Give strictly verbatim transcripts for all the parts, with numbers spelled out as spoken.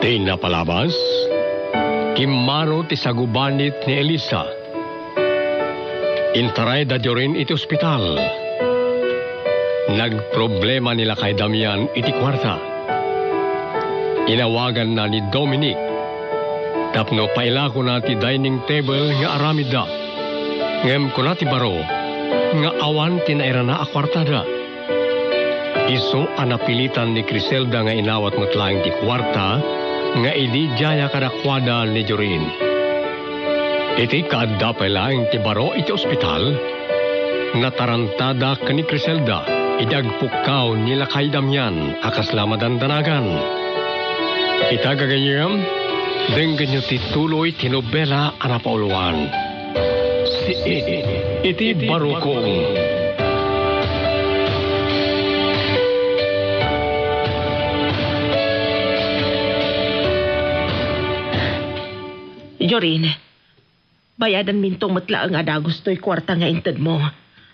Ti napalabas, kimmaro ti sagubanit ni Elisa. Intaray da Jorin iti ospital. Nagproblema ni Lakay Damian iti kuarta. Inawaganna ni Dominic tapno pailakona ti dining table nga aramidda. Ngem kuna ti baro nga awan ti nairana a kuartada. Isu a napilitan ni Criselda nga inawat met laeng ti kuarta nga idi diay a kadakuada ni Jorin. Iti kaadda pay laeng ti baro iti ospital, natarantada ken ni Criselda idi agpukkaw ni Lakay Damian a kasla madandanagan. Ita gagayyem, denggenyo ti tuloy ti nobela a napauluan. Iti barukong. Jorin, bayadanminto met laeng a dagus toy kuarta nga intedmo.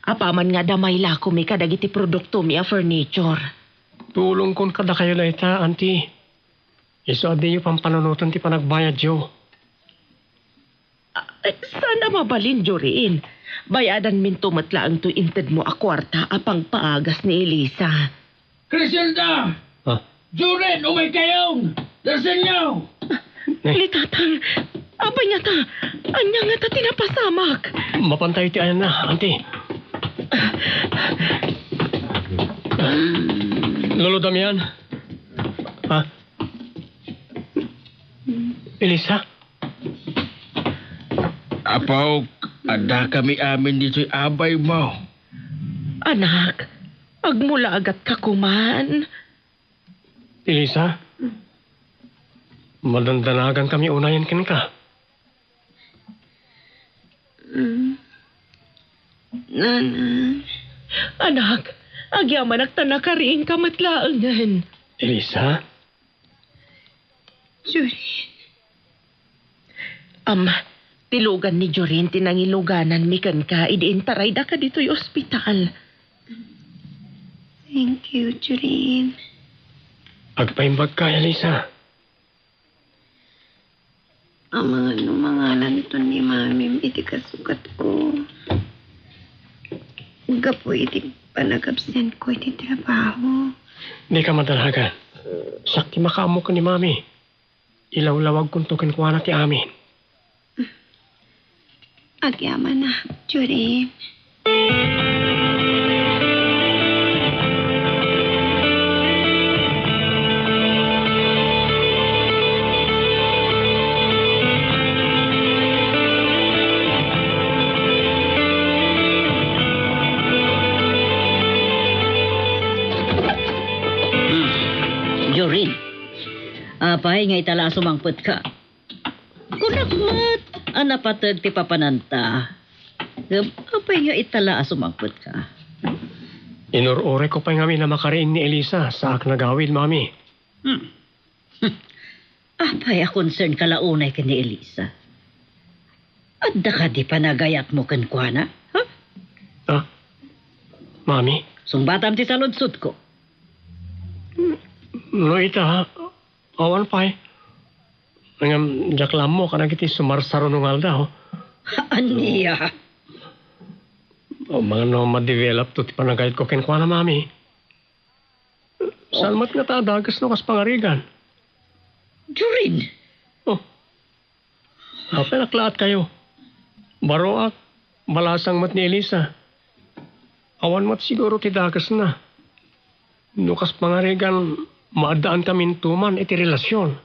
Apaman nga adda mailakomi kadagiti produktomi a furniture. Tulongkon kadakayo dayta, Auntie. Isu a diyo pampanunoten ti panagbayadyo. Ah, eh, saan a mabalin, Jorin. Bayadanminto met laeng toy intedmo a kuarta a pangpaagas ni Elisa. Criselda! Ah? Jorin, umay kayo! Darsenyo! Ni tatang, apay ngata, ania ngata ti napasamak? Mapantayo ti ayanna, Auntie. Lolo Damian? Ah? Elisa? Apok, adda kami amin ditoy abaymo. Anak, agmulagatka koman. Elisa, madandanagan kami unayen kenka. Mm. Nanang. Anak, agyamanak ta nakariingka met laengen. Elisa? Jorin. Am, ti lugan ni Jorin ti nangilugananmi kenka idi intaraydaka ditoy ospital. Thank you, Jorin. Agpaimbagka, Elisa. Amangan no mangalanton ni Mamim iti kasugatko gapu iti panagabsentko iti trabaho. Dika madanagan. Siak ti makaammo ken ni Mami. Ilawlawagkonto kenkuana ti amin. Agyamanak, Jorin. Hmm. Jorin, apay nga ita la a sumangpetka? Kunak met a napateg ti papananta. Ngem apay nga ita la a sumangpetka? Inur-urayko pay ngamin a makariing ni Elisa, saak nagawid, Mami. Hmm. Apay a concern ka la unay ken ni Elisa? Adda kadi panagayatmo kenkuana? Ha? Ah, Mami? Sungbatam ti saludsodko. No ita, awan pay. Ngem diak la ammo kadagiti sumarsaruno nga aldaw. Ania? O, mano madevelopto ti panagayatko kenkuana, Mami. Saan met ngata a dakes no kas pangarigan? Jorin! Oh. Apay a naklaatkayo? Baroak, balasang met ni Elisa. Awan met siguro ti dakesna. No kas pangarigan, maaddaankaminto man iti relasion.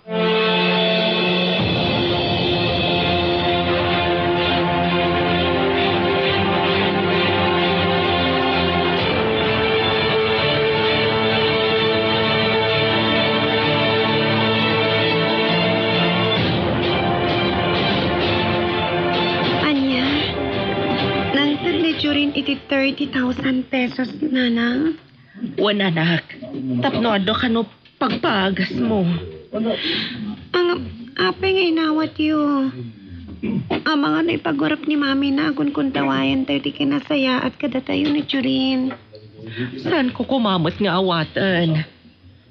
Ania? Naited ni Jorin iti thirty thousand pesos, Nanang? Wen, anak, tapno adu kano pagpaagasmo. Ang, apay nga inawatyo? Amangan no ipagurop ni Mami na agungundawayan tayo ti kinasayaat kadatayo ni Jorin. Saanko koma met nga awaten.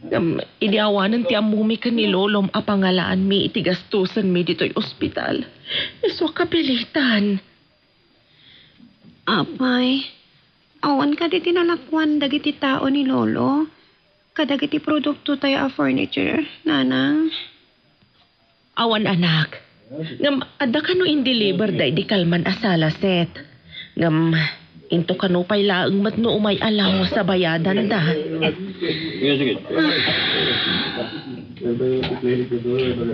Ngem idi awanen ti ammomi ken ni Lolom a pangalaanmi iti gastusenmi ditoy ospital, isu a kapilitan. Apay, awan kadi ti nalakuan dagiti tao ni Lolo kadagiti produktotayo a furniture, Nanang? Awan, anak. Ngem adda kano in-deliver daydi kalman a sala set? Ngem into kano pay laeng met no umay a lawas a bayadanda?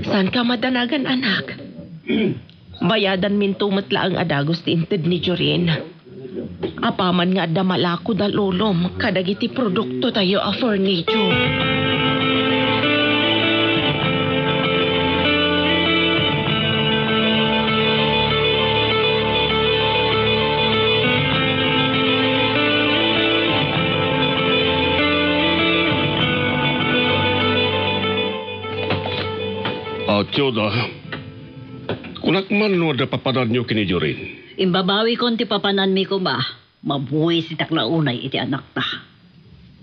Saanka madanagan, anak. Bayadanminto met laeng a dagus ti inted ni Jorin. Apaman nga adda malako da Lolom kadagiti produktotayo a furniture. Ah, Teoda, kunak man no adda papananyo ken ni Jorin. Imbabawikon ti papananmi koma. Mabuisitak la unay iti anakta.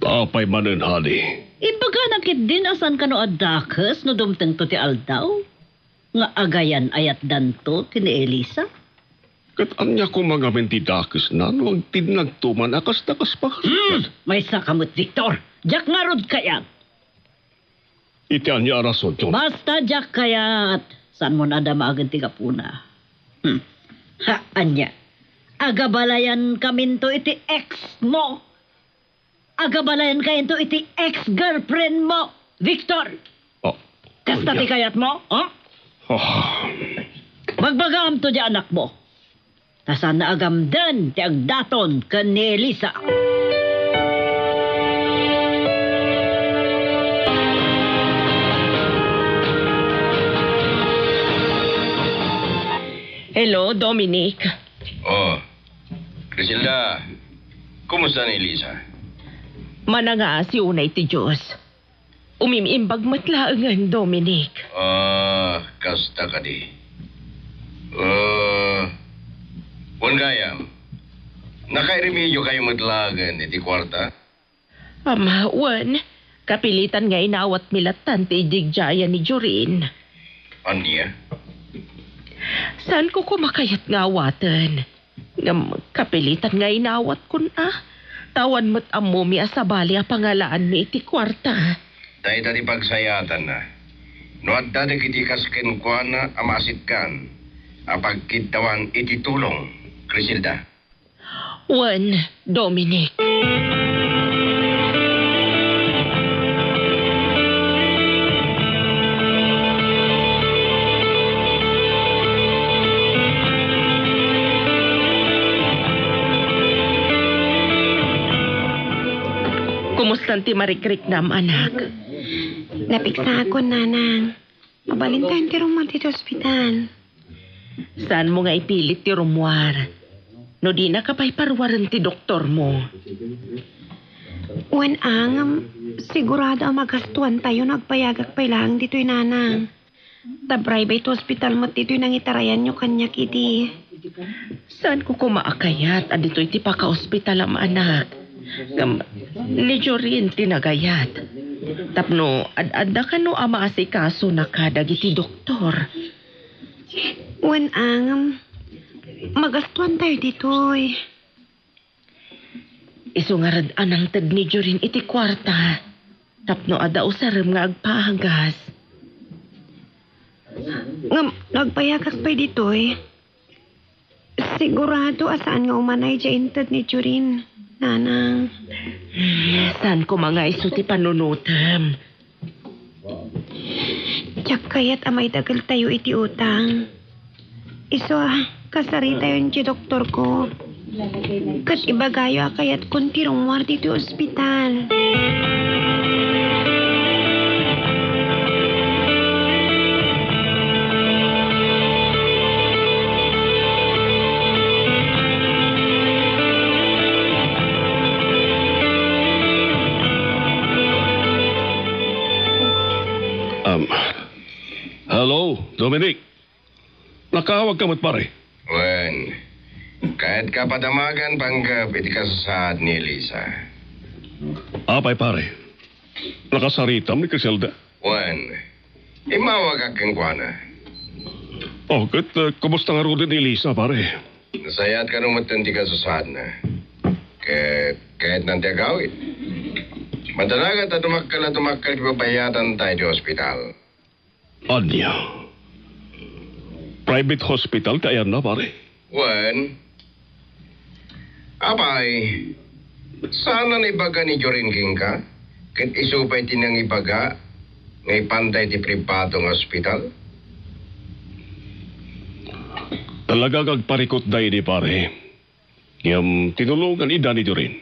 Apay manen, honey? Ibagana ketdin a saan kano a dakes no dumtengto ti aldaw nga agayan-ayatdanto ken ni Elisa? Ket ania koma ngamin ti dakesna no agtinnagto man a kasta kas pangarapna? Hmm! Maysaka met, Victor! Diak ngarud kayat! Iti ania a rason, Teoda? Basta diak kayat, saanmon a damagen ti gapuna. Hmm. Ha, ania? Agabalayankaminto iti ex mo? Agabalayankaminto iti ex-girlfriend mo, Victor? Oh, kasta ti kayatmo, oh? Oh. Bagbagaamto diay anakmo. Ta saanna a gamden ti agdaton ken ni Elisa. Hello, Dominic. Oh, Criselda, kumusta ni Elisa? Manangaasi unay ti Dios. Umim-imbag met laengen, Dominic. Ah, kasta kadi. Ah, wen gayam, nakairemediokayo met laengen iti kuarta? Ama, wen, kapilitan nga inawatmi lattan ti idigdiayan ni Jorin. Ania? Saanko koma kayat nga awaten. Ngem kapilitan nga inawatko, a. Ta awan met ammomi a sabali a pangalaanmi iti kuarta. Dayta ti pagsayaatanna. No adda dagiti kas kenkuana a maasitgan a pagkiddawan iti tulong, Criselda. Wen, Dominic. Kumustan ti marikriknam, anak? Napiksaakon, nanang. Mabalintayon ti rummuar ditoy ospital. Saanmo nga ipilit ti rummuar no dinaka pay paruaren ti doktormo? Wen, a, ngem sigurado a magastuantayo no agbayagak pay laeng ditoy, nanang. Ta bribe ti ospital met ditoy nangitarayanyo kaniak idi. Saanko koma a kayat a ditoy ti pakaospitalam, anak. Ngem ni Jorin ti nagayat. Tapno ad-adda kano a maasikasona kadagiti doktor. Wen, a, ngem magastuantayo ditoy. Isu ngarud a nangted ni Jorin iti kuarta tapno adda usarem nga agpagas. Ngem no agbayagak pay ditoy, sigurado a saan nga umanay diay inted ni Jorin, nanang. Saan koma nga isu ti panunotem? Diak kayat a maidageltayo iti utang. Isu a, kasaritayon ti doktorko. Ket ibagayo a kayatkon ti rummuar ditoy ospital. Um, hello, Dominic. Nakaawagka met, pare? Wen, kayatka padamagan panggep iti kasasaad ni Elisa. Apay, pare? Nakasaritam ni Criselda? Wen, immawagak kenkuana. Oh, ket, eh, kumusta ngaruden ni Elisa, pare? Nasayaat kano met ti kasasaadna. Ket kayatnan ti agawid. Madanagan ta dumakkel a dumakkel ti babayadanta iti ospital. Ania? Private hospital ti ayanna, pare? Wen, apay, saan a naibaga ni Jorin kenka? Ket isu pay ti nangibaga nga ipanda iti pribado nga ospital? Talaga nga agparikutda idi, pare. Ngem tinulongan ida ni Jorin.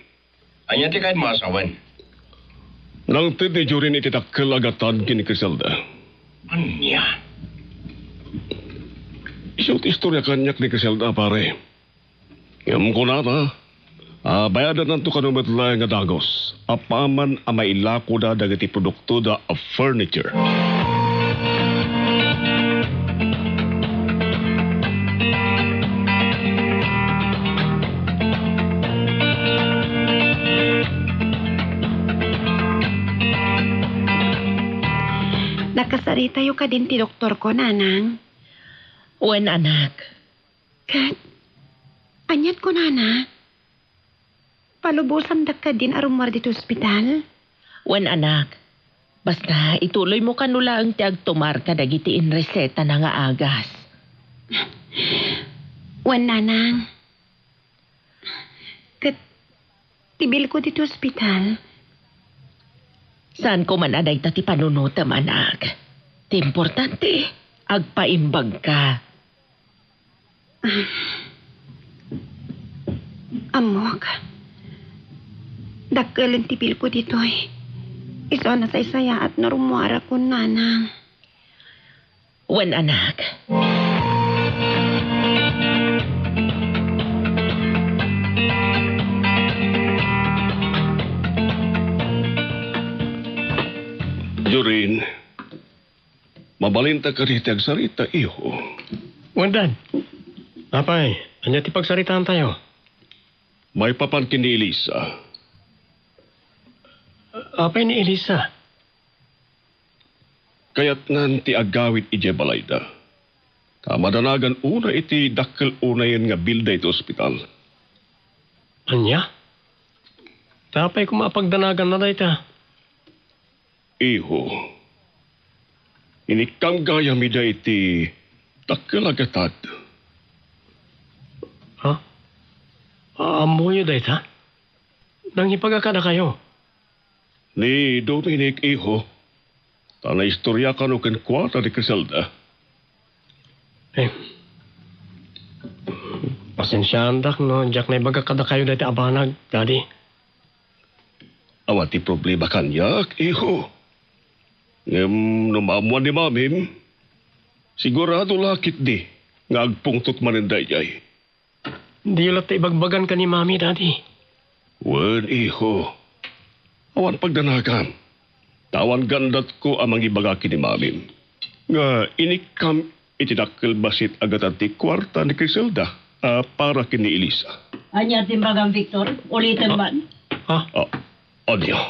Ania ti kayatmo a sawen? Nangted ni Jorin iti dakkel a gatad ken ni Criselda. Ania? Isu ti istoria kaniak ni Criselda, pare. Ngem kunana, a, bayadananto kano met laeng a dagus, apaman a mailakoda dagiti produktoda a furniture. Nakasaritayo kadin ti doktorko, nanang? Wen, anak. Ket, aniat kunana? Palubosandak kadin a rummuar ditoy ospital? Wen, anak. Basta, ituloymo kano laeng ti agtumar kadagiti inresetana nga agas. Wen, nanang. Ket, ti bilko ditoy ospital. Saanko man a dayta ti panunotem, anak. Ti importante, agpaimbagka. Ammok. Dakkelen ti bilko ditoy. Isu a nasaysayaat no rummuarakon, nanang. Wen, anak. Jorin, mabalinta kadi ti agsarita, iho? Wen, Dad. Apay, ania ti pagsaritaantayo? Maipapan ken ni Elisa. Apay ni Elisa? Kayatnan ti agawid idiay balayda. Ta madanagan unay iti dakkel unayen nga bilda iti ospital. Ania? Ta apay koma a pagdanaganna dayta? Iho, inikkam gayam ida iti dakkel a gatad. Ha? Ammoyo dayta? Nangibaga kadakayo? Ni Dominic, iho. Ta naistoria kano kenkuana ni Criselda. Eh, pasensiaandak no diak naibaga kadakayo dayta a banag, Daddy. Awan ti problema kaniak, iho. Ngem no maammuan ni Mamim, sigurado la ketdi nga agpungtot manen daydiay. Diyo latta ibagbagan ken ni Mami, Daddy. Wen, iho. Awan pagdanagan. Ta awan gandatko a mangibaga ken ni Mamim nga inikkam iti dakkel bassit a gatad ti kuarta ni Criselda a para ken ni Elisa. Ania ti imbagam, Victor? Uliten man. Ha? Ah, ania?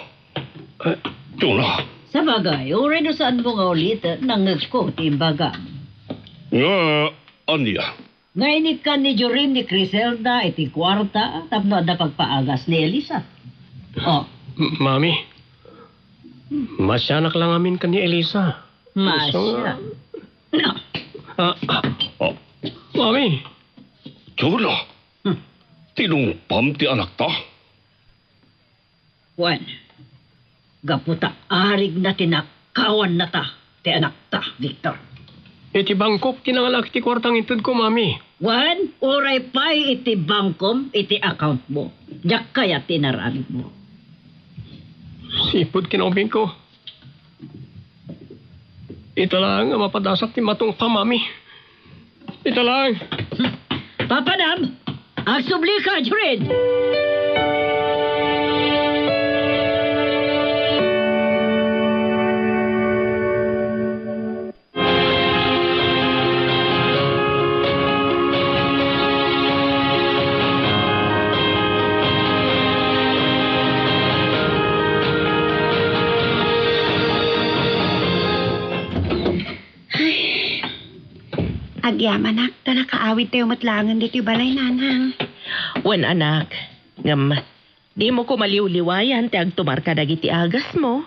Eh, Juna. Sabagay, uray no saanmo nga uliten, nangngegko ti imbagam. Nga ania? Nga inikkan ni Jorin ni Criselda iti kuarta tapno adda pagpaagas ni Elisa. Oh. M-, Mami, masianak la ngamin ken ni Elisa. Masiak. Isu nga. No. Ah, ah. Oh. Mami. Juna. Hmm. Tinungpam ti anakta? Wen, gapu ta arigna ti nakawannata ti anakta, Victor. Iti bangkok ti nangalak ti kuarta nga intedko, Mami. Wen, uray pay iti bangkom iti accountmo. Diak kayat ti inaramidmo. Sipud kinaubingko. Ita laeng a mapadasak ti matungpam, Mami. Ita laeng. Papanam, agsublika, Jorin! Agyamanak, ta nakaawidtayo met laengen ditoy balay, Nanang. Wen, anak, ngem dimo koma liwliwayan ti agtumar kadagiti agasmo.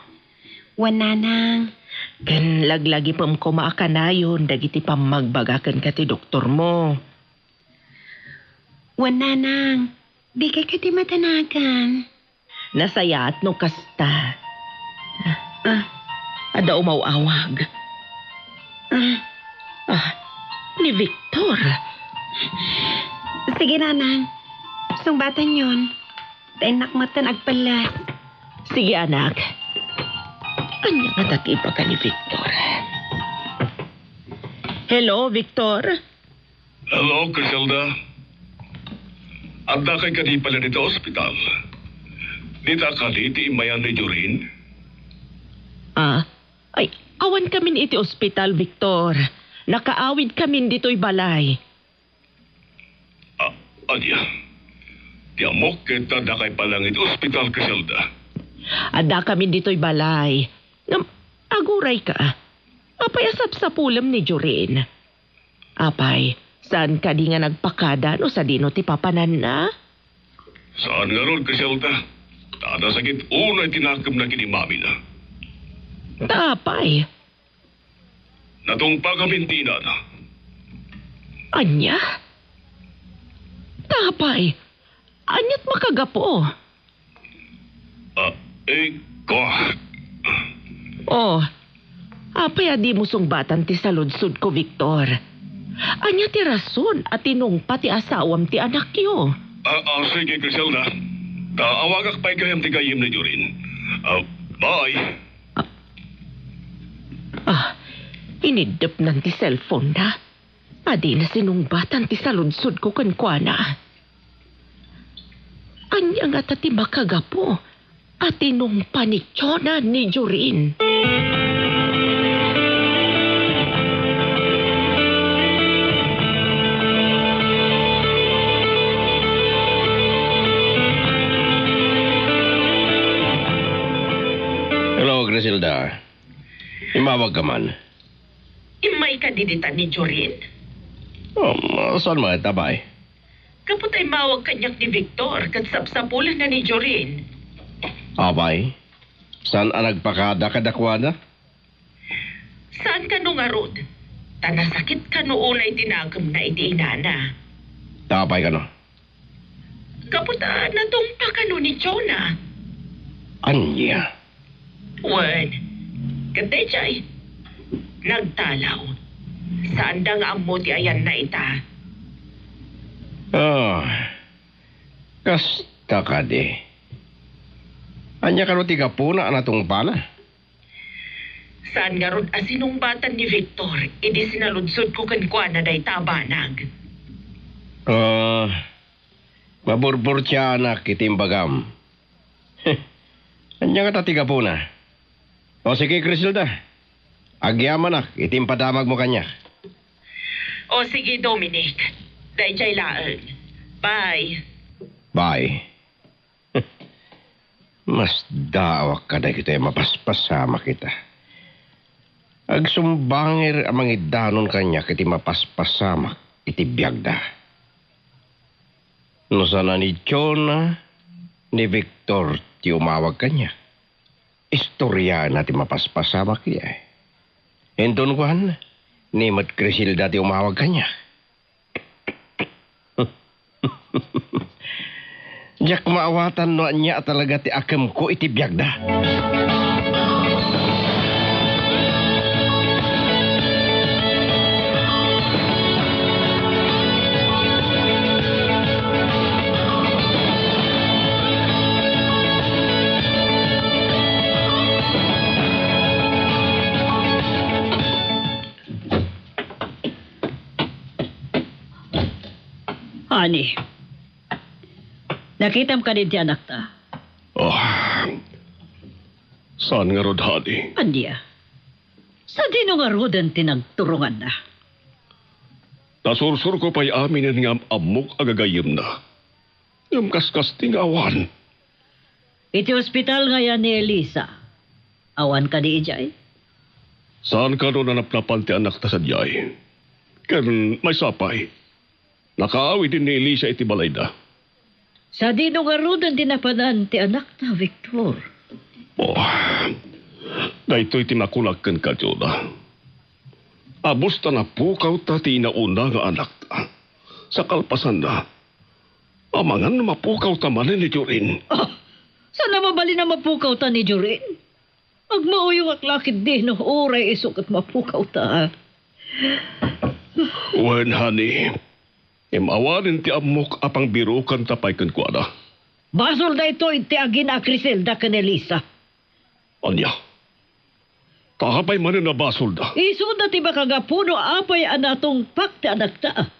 Wen, Nanang. Ken laglagipem koma a kanayon dagiti pammagbaga kenka ti doktormo. Wen, Nanang, dikay kadi madanagan. Nasayaat no kasta. Ah, adda umaw-awag. Ah. Ah, ni Victor. Sige, Nanang. Sungbatanyon. Ta innak metten agpellas. Sige, anak. Ania ngata ti ibaga ni Victor? Hello, Victor? Hello, Criselda. Addakay kadi pay ditoy ospital? Dita kadi ti immayan ni Jorin? Ah, ay, awan kamin iti ospital, Victor. Nakaawid kamin ditoy balay. Ah, ania? Ti ammok ket addakay pay laeng iti ospital, Criselda. Adda kamin ditoy balay. Ngem, aguray ka. Apay a sapsapulem ni Jorin? Apay, saan kadi nga nagpakada no sadino ti papananna? Saan ngarud, Criselda. Ta nasakit unay ti nakemna ken ni mamina. Ta apay? Natungpa kamin ti inana. Ania? Ta apay? Ania't makagapu? Ah, eh, ko. Oh, apay a dimo sungbatan ti saludsodko, Victor? Ania ti rason a tinungpa ti asawam ti anakyo? Ah, ah, sige, Criselda. Ta awagak pay gayam ti gayyem ni Jorin. Ah, bye. Ah, iniddepnan ti cellphone-na. A dina sinungbatan ti saludsodko kenkuana. Ania ngata ti makagapu a tinungpa ni Jonah ni Jorin? Hello, Griselda. Immawag ka man. Immay kadi dita ni Jorin? Um, saan met, apay? Gapu ta immawag kaniak ni Victor ket sapsapulenna ni Jorin. Apay? Saan a nagpakada kadakuada? Saan kano ngarud? Ta nasakit kano unay ti nakemna iti inana. Ta apay kano? Gapu ta natungpa kano ni Jonah. Ania? Wen, ket daydiay, nagtalaw. Saanda nga ammo ti ayanna ita. Ah, kasta kadi. Ania kano ti gapuna a natungpana? Saan ngarud a sinungbatan ni Victor idi sinaludsodko kenkuana dayta a banag? Ah, maburburtianak iti imbagam. Ania ngata ti gapuna? O sige, Criselda. Agyamanak iti impadamagmo kaniak. O sige, Dominic. Daydiay laeng. Bye. Bye. Masdaawak kadagitoy a mapaspasamak ita. Agsumbanger a mangidanon kaniak iti mapaspasamak iti biagda. No saan a ni Jonah, ni Victor ti umawag kaniak, istoriana ti mapaspasamak idiay. Inton kuan, ni met Criselda ti umawag kaniak. Diak maawatan no ania a talaga ti akemko iti biagda. Honey, nakitam kadi ti anakta? Ah, saan ngarud, honey? Ania? Sadino ngaruden ti nagturonganna? Nasursurko pay aminen nga am-ammok a gagayyemna. Ngem kaskasti nga awan. Iti ospital ngay-an ni Elisa, awan kadi idiay? Saan kano nanapnapan ti anakta sadiay? Ken maysa pay, nakaawiden ni Elisa iti balayda. Sadino ngaruden ti napanan ti anakta, Victor? Oh, daytoy ti makunak kenka, Juda. Abusta napukawta ti inauna nga anakta. Sa kalpasanna, amangan no mapukawta manen ni Jorin. Ah, saan a mabalin a mapukawta ni Jorin? Agmauyongak la ketdi no uray isu ket mapukawta. Wen, honey, ngem awanen ti ammok a pangbirokanta pay kenkuana. Basol daytoy ti agina a Criselda ken Elisa. Ania? Ta apay manen a basolda? Isuda ti makagapu no apay a natungpak ti anakta.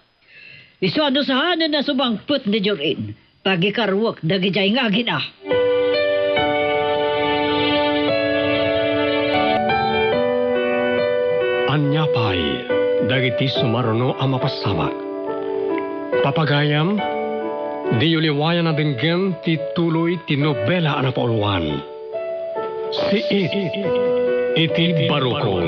Isu a no saanen a sumangpet ni Jorin, pagikaruek dagidiay nga agina. Ania pay dagiti sumaruno a mapasabak? Papagayam, diyo liwayan a denggen ti tuloy ti nobela a napauluan. Siit iti barukon.